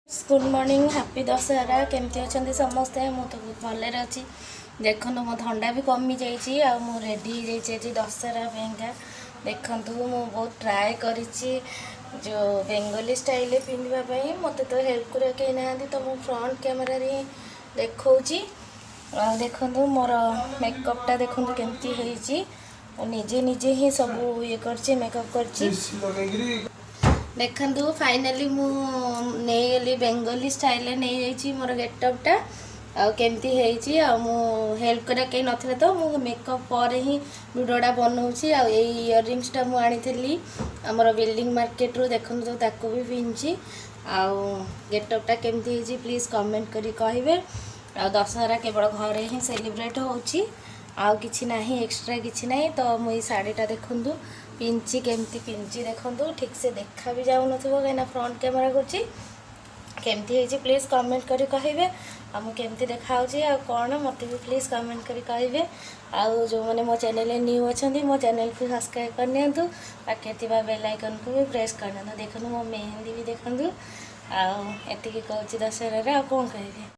Good morning, happy Dussehra. କେମିତି ଅଛନ୍ତି ସମସ୍ତେ? ମୁଁ ତ ବହୁତ ଭଲରେ ଅଛି। ଦେଖନ୍ତୁ, ମୋ ଥଣ୍ଡା ବି କମିଯାଇଛି ଆଉ ମୁଁ ରେଡ଼ି ହେଇଯାଇଛି ଆଜି ଦଶହରା ପାଇଁକା। ଦେଖନ୍ତୁ, ମୁଁ ବହୁତ ଟ୍ରାଏ କରିଛି ଯେଉଁ ବେଙ୍ଗଲୀ ଷ୍ଟାଇଲରେ ପିନ୍ଧିବା ପାଇଁ। ମୋତେ ତ ହେଲ୍ପ କରିବା କେହି ନାହାନ୍ତି, ତ ମୁଁ ଫ୍ରଣ୍ଟ କ୍ୟାମେରାରେ ହିଁ ଦେଖାଉଛି। ଆଉ ଦେଖନ୍ତୁ, ମୋର ମେକଅପ୍ଟା ଦେଖନ୍ତୁ କେମିତି ହେଇଛି। ମୁଁ ନିଜେ ନିଜେ ହିଁ ସବୁ ଇଏ କରିଛି, ମେକଅପ୍ କରିଛି। ଲଗେଇକିରି। ଦେଖନ୍ତୁ, ଫାଇନାଲି ମୁଁ ନେଇଗଲି, ବେଙ୍ଗଲୀ ଷ୍ଟାଇଲରେ ନେଇଯାଇଛି ମୋର ଗେଟଅପ୍ଟା। ଆଉ କେମିତି ହେଇଛି? ଆଉ ମୁଁ ହେଲ୍ପ କରିବା କେହି ନଥିଲେ, ତ ମୁଁ ମେକଅପ୍ ପରେ ହିଁ ଭିଡ଼ିଓଟା ବନଉଛି। ଆଉ ଏଇ ଇୟରିଙ୍ଗସଟା ମୁଁ ଆଣିଥିଲି ଆମର ବିଲ୍ଡିଂ ମାର୍କେଟରୁ। ଦେଖନ୍ତୁ ତ, ତାକୁ ବି ପିନ୍ଧିଛି। ଆଉ ଗେଟଅପ୍ଟା କେମିତି ହେଇଛି, ପ୍ଲିଜ୍ କମେଣ୍ଟ କରି କହିବେ। ଆଉ ଦଶହରା କେବଳ ଘରେ ହିଁ ସେଲିବ୍ରେଟ୍ ହେଉଛି, ଆଉ କିଛି ନାହିଁ, ଏକ୍ସଟ୍ରା କିଛି ନାହିଁ। ତ ମୁଁ ଏଇ ଶାଢ଼ୀଟା ଦେଖନ୍ତୁ ପିନ୍ଧିଛି, କେମିତି ପିନ୍ଧିଛି ଦେଖନ୍ତୁ। ଠିକ୍ସେ ଦେଖା ବି ଯାଉନଥିବ, କାହିଁକିନା ଫ୍ରଣ୍ଟ କ୍ୟାମେରା କରୁଛି। କେମିତି ହେଇଛି, ପ୍ଲିଜ୍ କମେଣ୍ଟ କରି କହିବେ। ଆଉ ମୁଁ କେମିତି ଦେଖାହେଉଛି ଆଉ କ'ଣ, ମୋତେ ବି ପ୍ଲିଜ୍ କମେଣ୍ଟ କରି କହିବେ। ଆଉ ଯେଉଁମାନେ ମୋ ଚ୍ୟାନେଲରେ ନ୍ୟୁ ଅଛନ୍ତି, ମୋ ଚ୍ୟାନେଲକୁ ସବସ୍କ୍ରାଇବ୍ କରିନିଅନ୍ତୁ, ପାଖରେ ଥିବା ବେଲ୍ ଆଇକନ୍କୁ ବି ପ୍ରେସ୍ କରିନିଅନ୍ତୁ। ଦେଖନ୍ତୁ, ମୋ ମେହେନ୍ଦି ବି ଦେଖନ୍ତୁ। ଆଉ ଏତିକି କହୁଛି, ଦଶହରାରେ ଆଉ କ'ଣ କହିବି?